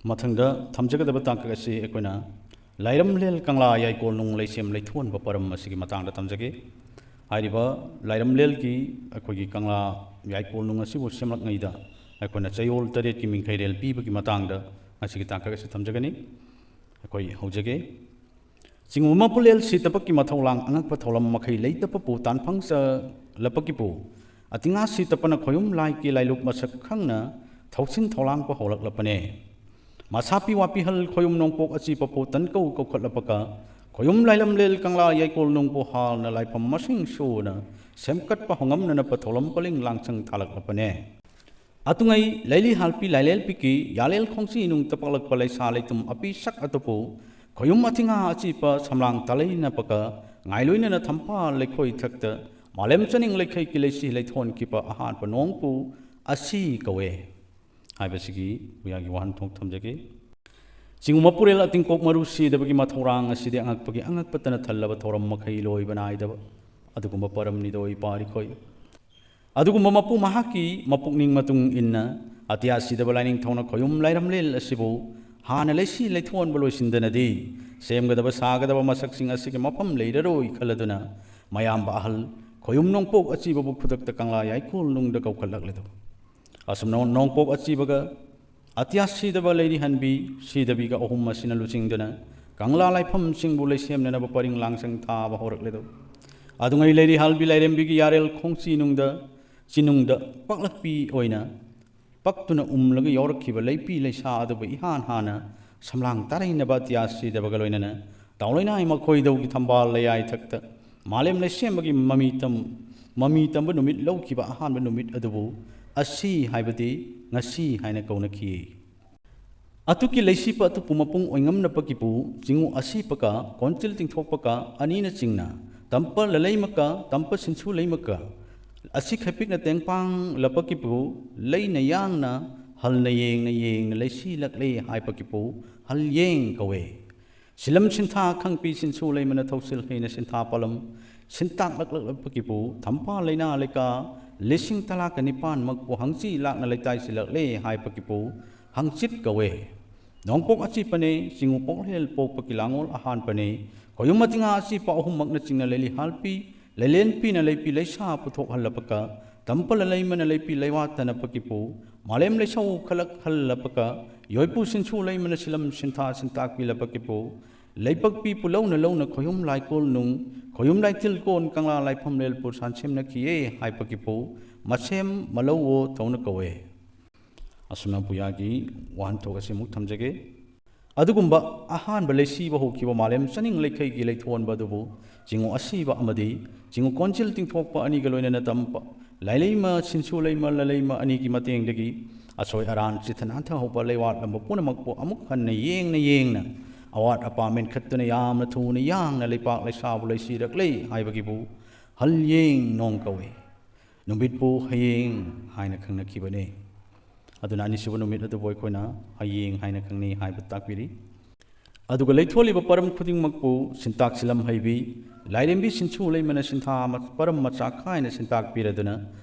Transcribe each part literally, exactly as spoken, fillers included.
ꯃꯊꯪꯗ ꯊꯝꯖꯒꯗꯕ ꯇꯥꯡꯀꯛ ꯑꯁꯤ ꯑꯩꯈꯣꯏꯅ ꯂꯥꯏꯔꯝꯂꯦꯜ ꯀꯪꯂꯥ ꯌꯥꯏꯀꯣꯜ ꯅꯨꯡ ꯂꯩꯁꯦꯝ ꯂꯩꯊꯣꯟꯕ ꯄꯔꯝ ꯑꯁꯤꯒꯤ ꯃꯇꯥꯡꯗ ꯊꯝꯖꯒꯦ꯫ ꯍꯥꯏꯔꯤꯕ ꯂꯥꯏꯔꯝꯂꯦꯜꯒꯤ ꯑꯩꯈꯣꯏꯒꯤ ꯀꯪꯂꯥ ꯌꯥꯏꯀꯣꯜ ꯅꯨꯡ ꯑꯁꯤꯕꯨ ꯁꯦꯝꯂꯛꯉꯩꯗ ꯑꯩꯈꯣꯏꯅ ꯆꯌꯣꯜ ꯇꯔꯦꯠꯀꯤ ꯃꯤꯡꯈꯩꯔꯦꯜ ꯄꯤꯕꯒꯤ ꯃꯇꯥꯡꯗ ꯉꯁꯤꯒꯤ ꯇꯥꯡꯀꯛ ꯑꯁꯤ ꯊꯝꯖꯒꯅꯤ꯫ ꯑꯩꯈꯣꯏ ꯍꯧꯖꯒꯦ꯫ ꯆꯤꯡꯉꯨ ꯃꯄꯨꯂꯦꯜ ꯁꯤꯇꯄꯛꯀꯤ ꯃꯊꯧꯂꯥꯡ ꯑꯉꯛꯄ ꯊꯧꯔꯝ ꯃꯈꯩ ꯂꯩꯇꯄꯕꯨ ꯇꯥꯟꯐꯪꯆ ꯂꯄꯀꯤꯄꯨ ꯑꯇꯤꯉꯥ ꯁꯤꯇꯄꯅ ꯈꯣꯌꯨꯝ ꯂꯥꯏꯀꯤ ꯂꯥꯏꯂꯨꯞ ꯃꯁꯛ ꯈꯪꯅ ꯊꯧꯁꯤꯟ ꯊꯧꯂꯥꯡꯄ ꯍꯧꯔꯛꯂꯄꯅꯦ꯫ ꯃꯁꯥꯄꯤ ꯋꯥꯄꯤꯍꯜ ꯈꯣꯌꯨꯝ ꯅꯣꯡꯄꯣꯛ ꯑꯆꯤꯄꯄꯨ ꯇꯟꯀꯧ ꯀꯧꯈꯠꯂꯄꯀ ꯈꯣꯌꯨꯝ ꯂꯥꯏꯂꯝꯂꯦꯜ ꯀꯪꯂꯥ ꯌꯥꯏꯀꯣꯜ ꯅꯨꯡꯄꯨ ꯍꯥꯜꯅ ꯂꯥꯏꯐꯝ ꯃꯁꯤꯡ ꯁꯨꯅ ꯁꯦꯝꯀꯠꯄ ꯍꯧꯉꯝꯅꯅꯄ ꯊꯧꯂꯝ ꯄꯂꯤꯡ ꯂꯥꯡꯁꯪ ꯊꯥꯂꯛꯂꯄꯅꯦ꯫ ꯑꯇꯨꯡꯉꯩ ꯂꯩꯂꯤ ꯍꯥꯜꯄꯤ ꯂꯥꯏꯂꯦꯜ ꯄꯤꯛꯀꯤ ꯌꯥꯂꯦꯜ ꯈꯣꯡꯆꯤ ꯅꯨꯡ ꯇꯄꯛꯂꯛꯄ ꯂꯩꯁꯥ ꯂꯩꯇꯨꯝ ꯑꯄꯤ ꯁꯛ ꯑꯇꯣꯞꯄꯨ ꯈꯣꯌꯨꯝ ꯑꯊꯤꯡꯍꯥ ꯑꯆꯤꯄ ꯁꯝꯂꯥꯡ ꯇꯂꯩꯅꯄꯀ ꯉꯥꯏꯂꯣꯏꯅꯅ ꯊꯝꯄꯥꯜ ꯂꯩꯈꯣꯏ ꯊꯛꯇ ꯃꯥꯂꯦꯝ ꯆꯅꯤꯡ ꯂꯩꯈꯩꯒꯤ ꯂꯩꯁꯤ ꯂꯩꯊꯣꯟꯈꯤꯕ ꯑꯍꯥꯟꯕ ꯅꯣꯡꯄꯨ ꯑꯁꯤ ꯀꯧꯋꯦ ꯍꯥꯏꯕꯁꯤꯒꯤ ꯄꯨꯌꯥꯒꯤ ꯋꯥꯍꯟꯊꯣꯛ ꯊꯝꯖꯒꯦ꯫ ꯆꯤꯡꯉꯨ ꯃꯄꯨꯔꯦꯜ ꯑꯇꯤꯡꯀꯣꯛ ꯃꯔꯨ ꯁꯤꯗꯕꯒꯤ ꯃꯊꯧꯔꯥꯡ ꯑꯁꯤꯗꯤ ꯑꯉꯛꯄꯒꯤ ꯑꯉꯛꯄꯇꯅ ꯊꯜꯂꯕ ꯊꯧꯔꯝ ꯃꯈꯩ ꯂꯣꯏꯕ ꯅꯥꯏꯗꯕ ꯑꯗꯨꯒꯨꯝꯕ ꯄꯔꯝꯅꯤꯗꯣ ꯏꯄꯥꯔꯤꯈꯣꯏ꯫ ꯑꯗꯨꯒꯨꯝꯕ ꯃꯄꯨ ꯃꯍꯥꯛꯀꯤ ꯃꯄꯨꯛꯅꯤꯡ ꯃꯇꯨꯡ ꯏꯟꯅ ꯑꯇꯤꯌꯥ ꯁꯤꯗꯕ ꯂꯥꯏꯅꯤꯡꯊꯧꯅ ꯈꯣꯌꯨꯝ ꯂꯥꯏꯔꯝꯂꯦꯜ ꯑꯁꯤꯕꯨ ꯍꯥꯟꯅ ꯂꯩꯁꯤ ꯂꯩꯊꯣꯟꯕ ꯂꯣꯏꯁꯤꯟꯗꯅꯗꯤ ꯁꯦꯝꯒꯗꯕ ꯁꯥꯒꯗꯕ ꯃꯁꯛꯁꯤꯡ ꯑꯁꯤꯒꯤ ꯃꯐꯝ ꯂꯩꯔꯔꯣꯏ ꯈꯜꯂꯗꯨꯅ ꯃꯌꯥꯝꯕ ꯑꯍꯜ ꯈꯣꯌꯨꯝ ꯅꯣꯡꯄꯣꯛ ꯑꯆꯤꯕꯕꯨ ꯈꯨꯗꯛꯇ ꯀꯪꯂꯥ ꯌꯥꯏꯀꯣꯜ ꯅꯨꯡꯗ ꯀꯧꯈꯠꯂꯛꯂꯦꯗꯣ꯫ ꯑꯁꯨꯝꯅ ꯅꯣꯡꯄꯣꯛ ꯑꯆꯤꯕꯒ ꯑꯇꯤꯌꯥ ꯁꯤꯗꯕ ꯂꯩꯔꯤ ꯍꯟꯕꯤ ꯁꯤꯗꯕꯤꯒ ꯑꯍꯨꯝ ꯑꯁꯤꯅ ꯂꯨꯆꯤꯡꯗꯨꯅ ꯀꯪꯂꯥ ꯂꯥꯏꯐꯝꯁꯤꯡꯕꯨ ꯂꯩꯁꯦꯝꯅꯅꯕ ꯄꯔꯤꯡ ꯂꯥꯡꯁꯪ ꯊꯥꯕ ꯍꯧꯔꯛꯂꯦꯗꯣ꯫ ꯑꯗꯨꯉꯩ ꯂꯩꯔꯤ ꯍꯥꯜꯕꯤ ꯂꯥꯏꯔꯦꯝꯕꯤꯒꯤ ꯌꯥꯔꯦꯜ ꯈꯣꯡꯆꯤ ꯅꯨꯡꯗ ꯆꯤꯅꯨꯡꯗ ꯄꯛꯂꯛꯄꯤ ꯑꯣꯏꯅ ꯄꯛꯇꯨꯅ ꯎꯝꯂꯒ ꯌꯥꯎꯔꯛꯈꯤꯕ ꯂꯩꯄꯤ ꯂꯩꯁꯥ ꯑꯗꯨꯕꯨ ꯏꯍꯥꯟ ꯍꯥꯟꯅ ꯁꯝꯂꯥꯡ ꯇꯥꯔꯩꯅꯕ ꯑꯇꯤꯌꯥ ꯁꯤꯗꯕꯒ ꯂꯣꯏꯅꯅ ꯇꯥꯎꯂꯩꯅꯥꯏ ꯃꯈꯣꯏꯗꯧꯒꯤ ꯊꯝꯕꯥꯜ ꯂꯩꯌꯥꯏ ꯊꯛꯇ ꯃꯥꯂꯦꯝ ꯂꯩꯁꯦꯝꯕꯒꯤ ꯃꯃꯤ ꯇꯝ ꯃꯃꯤ ꯇꯝꯕ ꯅꯨꯃꯤꯠ ꯂꯧꯈꯤꯕ ꯑꯍꯥꯟꯕ ꯅꯨꯃꯤꯠ ꯑꯗꯨꯕꯨ ꯑꯁꯤ ꯍꯥꯏꯕꯗꯤ ꯉꯁꯤ ꯍꯥꯏꯅ ꯀꯧꯅꯈꯤ꯫ ꯑꯇꯨꯛꯀꯤ ꯂꯩꯁꯤꯄ ꯑꯇꯨꯞꯄꯨ ꯃꯄꯨꯡ ꯑꯣꯏꯉꯝꯅꯄꯒꯤꯕꯨ ꯆꯤꯡꯉꯨ ꯑꯁꯤꯄꯀ ꯀꯣꯟꯆꯤꯜ ꯇꯤꯡꯊꯣꯛꯄꯀ ꯑꯅꯤꯅ ꯆꯤꯡꯅ ꯇꯝꯄ ꯂꯂꯩꯃꯀ ꯇꯝꯄ ꯁꯤꯟꯁꯨ ꯂꯩꯃꯀ ꯑꯁꯤ ꯈꯩꯄꯤꯛꯅ ꯇꯦꯡꯄꯥꯡ ꯂꯄꯀꯤꯄꯨ ꯂꯩꯅ ꯌꯥꯡꯅ ꯍꯜꯅ ꯌꯦꯡꯅ ꯌꯦꯡꯅ ꯂꯩꯁꯤꯂꯛꯂꯦ ꯍꯥꯏꯄꯀꯤꯄꯨ ꯍꯜ ꯌꯦꯡ ꯀꯧꯋꯦ꯫ ꯁꯤꯂꯝ ꯁꯤꯟꯊꯥ ꯈꯪꯄꯤ ꯁꯤꯟꯁꯨ ꯂꯩꯃꯅ ꯊꯧꯁꯤꯜ ꯍꯩꯅ ꯁꯤꯟꯊꯥ ꯄꯂꯝ ꯁꯤꯟꯇꯥꯛꯂꯛꯂꯛꯄꯒꯤꯕꯨ ꯊꯝꯄꯥ ꯂꯩꯅꯥ ꯂꯩꯀꯥ ꯂꯤꯁꯤꯡ ꯇꯂꯥꯀ ꯅꯤꯄꯥꯟꯃꯛꯄꯨ ꯍꯪꯆꯤ ꯂꯥꯛꯅ ꯂꯩꯇꯥꯏꯁꯤꯜꯂꯛꯂꯦ ꯍꯥꯏꯕꯒꯤꯕꯨ ꯍꯪꯆꯤꯠ ꯀꯧꯋꯦ꯫ ꯅꯣꯡꯄꯣꯛ ꯑꯆꯤꯞꯄꯅꯦ, ꯆꯤꯡꯉꯨ ꯄꯣꯛꯂꯦꯜ ꯄꯣꯛꯄꯒꯤ ꯂꯥꯡꯉꯣꯜ ꯑꯍꯥꯟꯕꯅꯦ꯫ ꯈꯣꯌꯨꯝ ꯃꯇꯤꯉꯥ ꯑꯆꯤꯞꯄ ꯑꯍꯨꯝꯃꯛꯅ ꯆꯤꯡꯅ ꯂꯩꯂꯤ ꯍꯥꯜꯄꯤ, ꯂꯩꯂꯦꯟ ꯄꯤꯅ ꯂꯩꯄꯤ ꯂꯩꯁꯥ ꯄꯨꯊꯣꯛꯍꯜꯂꯕꯀ, ꯇꯝꯄꯜꯂ ꯂꯩꯃꯅ ꯂꯩꯄꯤ ꯂꯩꯋꯥ ꯇꯅꯄꯀꯤꯄꯨ, ꯃꯥꯂꯦꯝ ꯂꯩꯁꯧ ꯈꯂꯛ ꯍꯜꯂꯕꯀ, ꯌꯣꯏꯄꯨ ꯁꯤꯟꯁꯨ ꯂꯩꯃꯅ ꯁꯤꯂꯝ ꯁꯤꯟꯊꯥ ꯁꯤꯟꯇꯥꯛꯄꯤꯂꯕꯀꯤꯄꯨ, ꯂꯩꯄꯛꯄꯤꯄꯨ ꯂꯧꯅ ꯂꯧꯅ ꯈꯣꯌꯨꯝ ꯂꯥꯏꯀꯣꯜ ꯅꯨꯡ, ꯈꯣꯌꯨꯝ ꯂꯥꯏꯊꯤꯜ ꯀꯣꯟ ꯀꯪꯂꯥ ꯂꯥꯏꯐꯝ ꯂꯦꯜꯄꯨ ꯁꯥꯟꯁꯦꯝꯅꯈꯤꯌꯦ ꯍꯥꯏꯕꯒꯤꯄꯨ, ꯃꯁꯦꯝ ꯃꯂꯧꯋꯣ ꯇꯧꯅ ꯀꯧꯋꯦ꯫ ꯑꯁꯨꯝꯅ ꯄꯨꯌꯥꯒꯤ ꯋꯥꯍꯟꯊꯣꯛ ꯑꯁꯤꯃꯨꯛ ꯊꯝꯖꯒꯦ꯫ ꯑꯗꯨꯒꯨꯝꯕ ꯑꯍꯥꯟꯕ ꯂꯩꯁꯤꯕ ꯍꯧꯈꯤꯕ ꯃꯥꯂꯦꯝ ꯆꯅꯤꯡ ꯂꯩꯈꯩꯒꯤ ꯂꯩꯊꯣꯟꯕ ꯑꯗꯨꯕꯨ ꯆꯤꯡꯉꯨ ꯑꯁꯤꯕ ꯑꯃꯗꯤ ꯆꯤꯡꯉꯨ ꯀꯣꯟꯖꯤꯜ ꯇꯤꯡꯊꯣꯛꯄ ꯑꯅꯤꯒ ꯂꯣꯏꯅꯅ ꯇꯝꯄ ꯂꯥꯏꯂꯩꯃ ꯁꯤꯟꯁꯨ ꯂꯩꯃ ꯂꯂꯩꯃ ꯑꯅꯤꯒꯤ ꯃꯇꯦꯡꯗꯒꯤ ꯑꯁꯣꯏ ꯑꯔꯥꯟ ꯆꯤꯊ ꯅꯥꯟꯊꯍꯧꯕ ꯂꯩꯋꯥꯠꯂꯝꯕ ꯄꯨꯝꯅꯃꯛꯄꯨ ꯑꯃꯨꯛ ꯍꯟꯅ ꯌꯦꯡꯅ ꯌꯦꯡꯅ ꯑꯋꯥꯠ ꯑꯄꯥ ꯃꯦꯟꯈꯠꯇꯨꯅ ꯌꯥꯝꯅ ꯊꯨꯅ ꯌꯥꯡꯅ ꯂꯩꯄꯥꯛ ꯂꯩꯁꯥꯕꯨ ꯂꯩꯁꯤꯔꯛꯂꯦ ꯍꯥꯏꯕꯒꯤꯕꯨ ꯍꯜꯌꯦꯡ ꯅꯣꯡ ꯀꯧꯏ꯫ ꯅꯨꯃꯤꯠꯄꯨ ꯍꯌꯦꯡ ꯍꯥꯏꯅ ꯈꯪꯅꯈꯤꯕꯅꯤ꯫ ꯑꯗꯨꯅ ꯑꯅꯤꯁꯨꯕ ꯅꯨꯃꯤꯠ ꯑꯗꯨꯕꯨ ꯑꯩꯈꯣꯏꯅ ꯍꯌꯦꯡ ꯍꯥꯏꯅ ꯈꯪꯅꯩ ꯍꯥꯏꯕ ꯇꯥꯛꯄꯤꯔꯤ꯫ ꯑꯗꯨꯒ ꯂꯩꯊꯣꯛꯂꯤꯕ ꯄꯔꯝ ꯈꯨꯗꯤꯡꯃꯛꯄꯨ ꯁꯤꯟꯇꯥꯛ ꯁꯤꯂꯝ ꯍꯩꯕꯤ ꯂꯥꯏꯔꯦꯝꯕꯤ ꯁꯤꯟꯁꯨ ꯂꯩꯃꯅ ꯁꯤꯟꯊꯥ ꯃ-, ꯄꯔꯝ ꯃꯆꯥ ꯈꯥꯏꯅ ꯁꯤꯟꯇꯥꯛꯄꯤꯔꯗꯨꯅ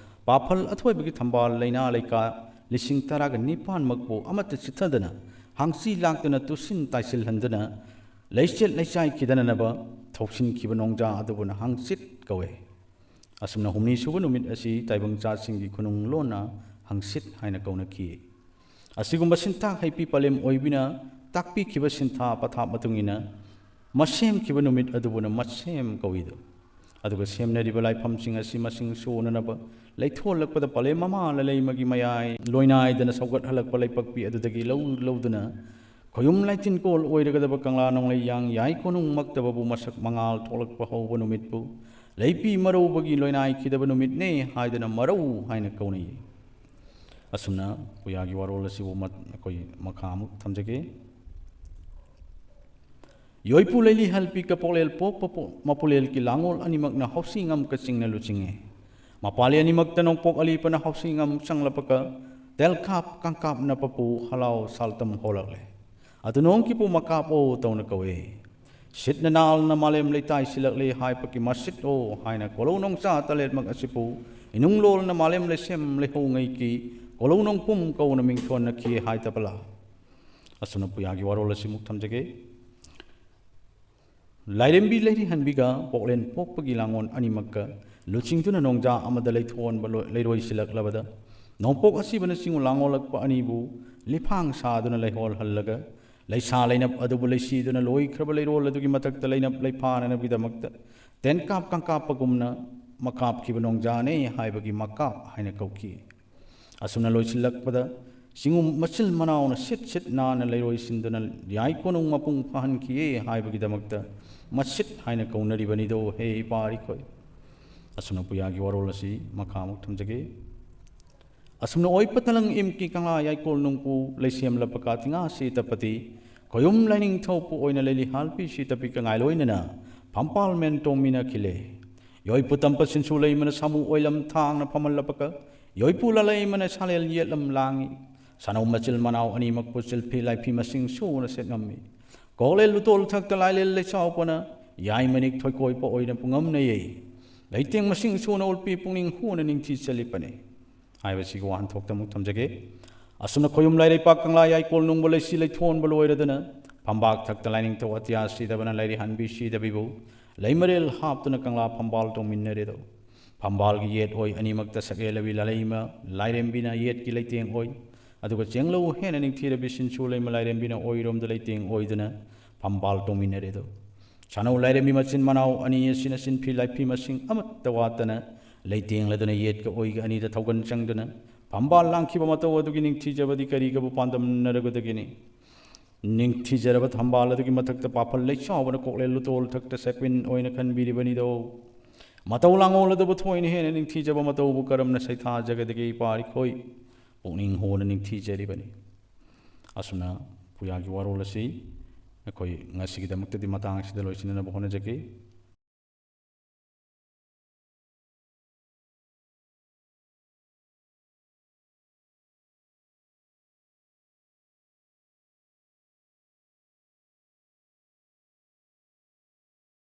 ꯄꯥꯐꯜ ꯑꯊꯣꯏꯕꯒꯤ ꯊꯝꯕꯥꯜ ꯂꯩꯅꯥ ꯂꯩꯀꯥ ꯂꯤꯁꯤꯡ ꯇꯔꯥꯒ ꯅꯤꯄꯥꯟꯃꯛꯄꯨ ꯑꯃꯠꯇ ꯆꯤꯠꯊꯗꯅ ꯍꯥꯡꯆꯤ ꯂꯥꯛꯇꯨꯅ ꯇꯨꯁꯤꯟ ꯇꯥꯏꯁꯤꯜꯍꯟꯗꯨꯅ ꯂꯩꯆꯦꯠ ꯂꯩꯆꯥꯏ ꯈꯤꯗꯅꯅꯕ ꯊꯧꯁꯤꯟꯈꯤꯕ ꯅꯣꯡꯖꯥ ꯑꯗꯨꯕꯨꯅ ꯍꯥꯡꯆꯤꯠ ꯀꯧꯏ꯫ ꯑꯁꯨꯝꯅ ꯍꯨꯝꯅꯤ ꯁꯨꯕ ꯅꯨꯃꯤꯠ ꯑꯁꯤ ꯇꯥꯏꯕꯪ ꯆꯥꯁꯤꯡꯒꯤ ꯈꯨꯅꯨꯡ ꯂꯣꯟꯅ ꯍꯪꯆꯤꯠ ꯍꯥꯏꯅ ꯀꯧꯅꯈꯤ꯫ ꯑꯁꯤꯒꯨꯝꯕ ꯁꯤꯟꯊꯥꯛ ꯍꯩꯄꯤ ꯄꯂꯦꯝ ꯑꯣꯏꯕꯤꯅ ꯇꯥꯛꯄꯤꯈꯤꯕ ꯁꯤꯟꯊꯥ ꯄꯊꯥꯞ ꯃꯇꯨꯡ ꯏꯟꯅ ꯃꯁꯦꯝꯈꯤꯕ ꯅꯨꯃꯤꯠ ꯑꯗꯨꯕꯨꯅ ꯃꯁꯦꯝ ꯀꯧꯏꯗꯣ꯫ ꯑꯗꯨꯒ ꯁꯦꯝꯅꯔꯤꯕ ꯂꯥꯏꯐꯝꯁꯤꯡ ꯑꯁꯤ ꯃꯁꯤꯡ ꯁꯨꯅꯅꯕ ꯂꯩꯊꯣꯜꯂꯛꯄꯗ ꯄꯂꯦꯝ ꯃꯃꯥ ꯂꯂꯩꯃꯒꯤ ꯃꯌꯥꯏ ꯂꯣꯏꯅꯥꯏꯗꯅ ꯁꯧꯒꯠꯍꯜꯂꯛꯄ ꯂꯩꯄꯛꯄꯤ ꯑꯗꯨꯗꯒꯤ ꯂꯧ ꯂꯧꯗꯨꯅ ꯈꯣꯌꯨꯝ ꯂꯥꯏꯇꯤꯟꯀꯣꯜ ꯑꯣꯏꯔꯒꯗꯕ ꯀꯪꯂꯥ ꯅꯣꯡꯂꯩ ꯌꯥꯡ ꯌꯥꯏ ꯀꯣꯅꯨꯡꯃꯛꯇꯕꯕꯨ ꯃꯁꯛ ꯃꯉꯥꯜ ꯊꯣꯛꯂꯛꯄ ꯍꯧꯕ ꯅꯨꯃꯤꯠꯄꯨ ꯂꯩꯄꯤ ꯃꯔꯧꯕꯒꯤ ꯂꯣꯏꯅꯥꯏꯈꯤꯗꯕ ꯅꯨꯃꯤꯠꯅꯦ ꯍꯥꯏꯗꯨꯅ ꯃꯔꯧ ꯍꯥꯏꯅ ꯀꯧꯅꯩ꯫ ꯑꯁꯨꯝꯅ ꯄꯨꯌꯥꯒꯤ ꯋꯥꯔꯣꯜ ꯑꯁꯤꯕꯨ ꯃ-, ꯑꯩꯈꯣꯏ ꯃꯈꯥ ꯑꯃꯨꯛ ꯊꯝꯖꯒꯦ꯫ ꯌꯣꯏꯄꯨ ꯂꯩꯂꯤ ꯍꯜꯄꯤ ꯀꯄꯣꯛꯂꯦꯜ ꯄꯣꯛꯄ ꯄꯣ-, ꯃꯄꯨꯂꯦꯜꯒꯤ ꯂꯥꯡꯉꯣꯜ ꯑꯅꯤꯃꯛꯅ ꯍꯧꯁꯤ ꯉꯝ ꯀꯆꯤꯡꯅ ꯂꯨꯆꯤꯡꯉꯦ꯫ ꯃꯄꯥꯂꯤ ꯑꯅꯤꯃꯛꯇ ꯅꯣꯡꯄꯣꯛ ꯑꯂꯤꯄꯅ ꯍꯧꯁꯤ ꯉꯝ ꯆꯪꯂꯛꯄꯒ ꯇꯦꯜꯀꯥꯞ ꯀꯥꯡꯀꯥꯞꯅ ꯄꯄꯨ ꯍꯂꯥꯎ ꯁꯥꯜꯇꯝ ꯍꯧꯔꯛꯂꯦ꯫ ꯑꯗꯨ ꯅꯣꯡꯀꯤꯄꯨ ꯃꯀꯥꯞ ꯑꯣ ꯇꯧꯅ ꯀꯧꯏ꯫ ꯁꯤꯠꯅ ꯅꯥꯜꯅ ꯃꯥꯂꯦꯝ ꯂꯩꯇꯥꯏ ꯁꯤꯜꯂꯛꯂꯦ ꯍꯥꯏꯕꯒꯤ ꯃꯁꯤꯠ ꯑꯣ ꯍꯥꯏꯅ ꯀꯣꯂꯧ ꯅꯣꯡꯆꯥ ꯇꯂꯦꯠꯃꯛ ꯑꯁꯤꯕꯨ ꯏꯅꯨꯡ ꯂꯣꯜꯅ ꯃꯥꯂꯦꯝ ꯂꯩꯁꯦꯝ ꯂꯩꯍꯧꯉꯩꯒꯤ ꯀꯣꯂꯧ ꯅꯣꯡꯄꯨꯝ ꯀꯧꯅ ꯃꯤꯡꯊꯣꯟꯅꯈꯤ ꯍꯥꯏꯗꯕꯂꯥ꯫ ꯑꯁꯨꯝꯅ ꯄꯨꯌꯥꯒꯤ ꯋꯥꯔꯣꯜ ꯑꯁꯤꯃꯨꯛ ꯊꯝꯖꯒꯦ꯫ ꯂꯥꯏꯔꯦꯝꯕꯤ ꯂꯩꯔꯤꯍꯟꯕꯤꯒ ꯄꯣꯛꯂꯦꯟ ꯄꯣꯛꯄꯒꯤ ꯂꯥꯡꯑꯣꯟ ꯑꯅꯤꯃꯛꯀ ꯂꯨꯆꯤꯡꯗꯨꯅ ꯅꯣꯡꯖꯥ ꯑꯃꯗ ꯂꯩꯊꯣꯛꯍꯟꯕ ꯂꯣꯏ- ꯂꯩꯔꯣꯏ ꯁꯤꯜꯂꯛꯂꯕꯗ, ꯅꯣꯡꯄꯣꯛ ꯑꯁꯤꯕꯅ ꯆꯤꯡ ꯂꯥꯡꯑꯣꯜꯂꯛꯄ ꯑꯅꯤꯕꯨ ꯂꯤꯐꯥꯡ ꯁꯥꯗꯨꯅ ꯂꯩꯍꯣꯜꯍꯜꯂꯒ, ꯂꯩꯁꯥ ꯂꯩꯅꯞ ꯑꯗꯨꯕꯨ ꯂꯩꯁꯤꯗꯨꯅ ꯂꯣꯏꯈ꯭ꯔꯕ ꯂꯩꯔꯣꯜ ꯑꯗꯨꯒꯤ ꯃꯊꯛꯇ ꯂꯩꯅꯞ ꯂꯩꯐꯥꯅꯅꯕꯒꯤꯗꯃꯛꯇ ꯇꯦꯟꯀꯥꯞ ꯀꯥꯡꯀꯥꯞꯄꯒꯨꯝꯅ ꯃꯀꯥꯞꯈꯤꯕ ꯅꯣꯡꯖꯥꯅꯦ ꯍꯥꯏꯕꯒꯤ ꯃꯀꯥꯞ ꯍꯥꯏꯅ ꯀꯧꯈꯤ꯫ ꯑꯁꯨꯝꯅ ꯂꯣꯏꯁꯤꯜꯂꯛꯄꯗ, ꯆꯤꯡꯉꯨꯝ ꯃꯆꯤꯜ ꯃꯅꯥꯎꯅ ꯁꯤꯠ ꯁꯤꯠ ꯅꯥꯟꯅ ꯂꯩꯔꯣꯏ ꯁꯤꯟꯗꯨꯅ ꯌꯥꯏ ꯀꯣꯅꯨꯡ ꯃꯄꯨꯡ ꯐꯥꯍꯟꯈꯤꯌꯦ ꯍꯥꯏꯕꯒꯤꯗꯃꯛꯇ ꯃꯁꯤꯠ ꯍꯥꯏꯅ ꯀꯧꯅꯔꯤꯕꯅꯤꯗꯣ ꯍꯦ ꯏꯄꯥ ꯏꯈꯣꯏ꯫ ꯑꯁꯨꯝꯅ ꯄꯨꯌꯥꯒꯤ ꯋꯥꯔꯣꯜ ꯑꯁꯤ ꯃꯈꯥꯃꯨꯛ ꯊꯝꯖꯒꯦ꯫ ꯑꯁꯨꯝꯅ ꯑꯣꯏ ꯄꯇꯂꯪ ꯏꯝꯀꯤ ꯀꯪꯂꯥ ꯌꯥꯏꯀꯣꯜ ꯅꯨꯡꯄꯨ ꯂꯩꯁꯦꯝꯂꯕ ꯀꯥꯇꯤꯉꯥ ꯁꯤꯇꯄꯇꯤ ꯈꯣꯌꯨꯝ ꯂꯥꯏꯅꯤꯡꯊꯧꯄꯨ ꯑꯣꯏꯅ ꯂꯩꯂꯤꯍꯥꯜꯄꯤ ꯁꯤꯇꯄꯤ ꯀꯉꯥꯏ ꯂꯣꯏꯅꯅ ꯐꯝꯄꯥꯜ ꯃꯦꯟ ꯇꯣꯡꯃꯤꯟꯅꯈꯤꯂꯦ꯫ ꯌꯣꯏꯄꯨ ꯇꯝꯄ ꯁꯤꯟꯁꯨ ꯂꯩꯃꯅ ꯁꯥꯃꯨ ꯑꯣꯏꯂꯝ ꯊꯥꯡꯅ ꯐꯝꯍꯜꯂꯕꯒ, ꯌꯣꯏꯄꯨ ꯂꯂꯩꯃꯅ ꯁꯥꯂꯦꯜ ꯌꯦꯠꯂꯝ ꯂꯥꯡꯉꯤ꯫ ꯁꯥꯅꯧ ꯃꯆꯤꯜ ꯃꯅꯥꯎ ꯑꯅꯤꯃꯛꯄꯨ ꯆꯤꯜꯐꯤ ꯂꯥꯏꯐꯤ ꯃꯁꯤꯡ ꯁꯨꯅ ꯁꯦꯠꯉꯝꯃꯤ꯫ ꯀꯣꯛꯂꯦꯜ ꯂꯨꯇꯣꯜ ꯊꯛꯇ ꯂꯥꯏꯂꯦꯜ ꯂꯩꯆꯥꯎꯄꯅ ꯌꯥꯏꯃꯅꯤꯛ ꯊꯣꯏꯀꯣꯏꯄ ꯑꯣꯏꯅ ꯄꯨꯉꯝꯅꯩꯌꯦ꯫ ꯂꯩꯇꯦꯡ ꯃꯁꯤꯡ ꯁꯨꯅ ꯎꯜꯄꯤ ꯄꯨꯛꯅꯤꯡ ꯍꯨꯅ ꯅꯤꯡꯊꯤ ꯆꯦꯜꯂꯤꯄꯅꯤ꯫ ꯍꯥꯏꯕꯁꯤꯒꯤ ꯋꯥꯍꯟꯊꯣꯛꯇ ꯑꯃꯨꯛ ꯊꯝꯖꯒꯦ꯫ ꯑꯁꯨꯝꯅ ꯈꯣꯌꯨꯝ ꯂꯥꯏꯔꯩꯄꯥꯛ ꯀꯪꯂꯥ ꯌꯥꯏꯀꯣꯜ ꯅꯨꯡꯕ ꯂꯩꯁꯤ ꯂꯩꯊꯣꯟꯕ ꯂꯣꯏꯔꯗꯅ, ꯐꯝꯕꯥꯛ ꯊꯛꯇ ꯂꯥꯏꯅꯤꯡꯊꯧ ꯑꯇꯤꯌꯥ ꯁꯤꯗꯕꯅ ꯂꯩꯔꯤꯍꯟꯕꯤ ꯁꯤꯗꯕꯤꯕꯨ ꯂꯩꯃꯔꯦꯜ ꯍꯥꯞꯇꯨꯅ ꯀꯪꯂꯥ ꯐꯝꯕꯥꯜ ꯇꯣꯡꯃꯤꯟꯅꯔꯦꯗꯣ꯫ ꯐꯝꯕꯥꯜꯒꯤ ꯌꯦꯠ ꯑꯣꯏ ꯑꯅꯤꯃꯛꯇ ꯁꯛꯍꯦꯜꯂꯕꯤ ꯂꯂꯩꯃ ꯂꯥꯏꯔꯦꯝꯕꯤꯅ ꯌꯦꯠꯀꯤ ꯂꯩꯇꯦꯡ ꯑꯣꯏ, ꯑꯗꯨꯒ ꯆꯦꯡꯂꯧ ꯍꯦꯟꯅ ꯅꯤꯡꯊꯤꯔꯕꯤ ꯁꯤꯟꯁꯨ ꯂꯩꯃ ꯂꯥꯏꯔꯦꯝꯕꯤꯅ ꯑꯣꯏꯔꯣꯝꯗ ꯂꯩꯇꯦꯡ ꯑꯣꯏꯗꯨꯅ ꯐꯝꯕꯥꯜ ꯇꯣꯡꯃꯤꯟꯅꯔꯦꯗꯣ꯫ ꯁꯥꯅꯧ ꯂꯥꯏꯔꯦꯝꯕꯤ ꯃꯆꯤꯟ ꯃꯅꯥꯎ ꯑꯅꯤ ꯑꯁꯤꯅ ꯁꯤꯟꯐꯤ ꯂꯥꯏꯐꯤ ꯃꯁꯤꯡ ꯑꯃꯠꯇ ꯋꯥꯠꯇꯅ ꯂꯩꯇꯦꯡꯂꯗꯨꯅ ꯌꯦꯠꯀ ꯑꯣꯏꯒ ꯑꯅꯤꯗ ꯊꯧꯒꯟ ꯆꯪꯗꯨꯅ ꯐꯝꯕꯥꯜ ꯂꯥꯡꯈꯤꯕ ꯃꯇꯧ ꯑꯗꯨꯒꯤ ꯅꯤꯡꯊꯤꯖꯕꯗꯤ ꯀꯔꯤꯒꯕꯨ ꯄꯥꯟꯗꯝꯅꯔꯒꯗꯒꯦꯅꯤ? ꯅꯤꯡꯊꯤꯖꯔꯕ ꯊꯝꯕꯥꯜ ꯑꯗꯨꯒꯤ ꯃꯊꯛꯇ ꯄꯥꯐꯜ ꯂꯩꯆꯥꯎꯕꯅ ꯀꯣꯛꯂꯦꯜ ꯂꯨꯇꯣꯜ ꯊꯛꯇ ꯁꯦꯛꯄꯤꯟ ꯑꯣꯏꯅ ꯈꯟꯕꯤꯔꯤꯕꯅꯤꯗꯣ꯫ ꯃꯇꯧ ꯂꯥꯡꯑꯣꯜ ꯑꯗꯨꯕꯨ ꯊꯣꯏꯅ ꯍꯦꯟꯅ ꯅꯤꯡꯊꯤꯖꯕ ꯃꯇꯧꯕꯨ ꯀꯔꯝꯅ ꯁꯩꯊꯥꯖꯒꯗꯒꯦ ꯏꯄꯥ ꯏꯈꯣꯏ? ꯄꯨꯛꯅꯤꯡ ꯍꯨꯅ ꯅꯤꯡꯊꯤꯖꯔꯤꯕꯅꯤ꯫ ꯑꯁꯨꯝꯅ ꯄꯨꯌꯥꯒꯤ ꯋꯥꯔꯣꯜ ꯑꯁꯤ ꯑꯩꯈꯣꯏ ꯉꯁꯤꯒꯤꯗꯃꯛꯇꯗꯤ ꯃꯇꯥꯡ ꯑꯁꯤꯗ ꯂꯣꯏꯁꯤꯟꯅꯅꯕ ꯍꯣꯠꯅꯖꯒꯦ꯫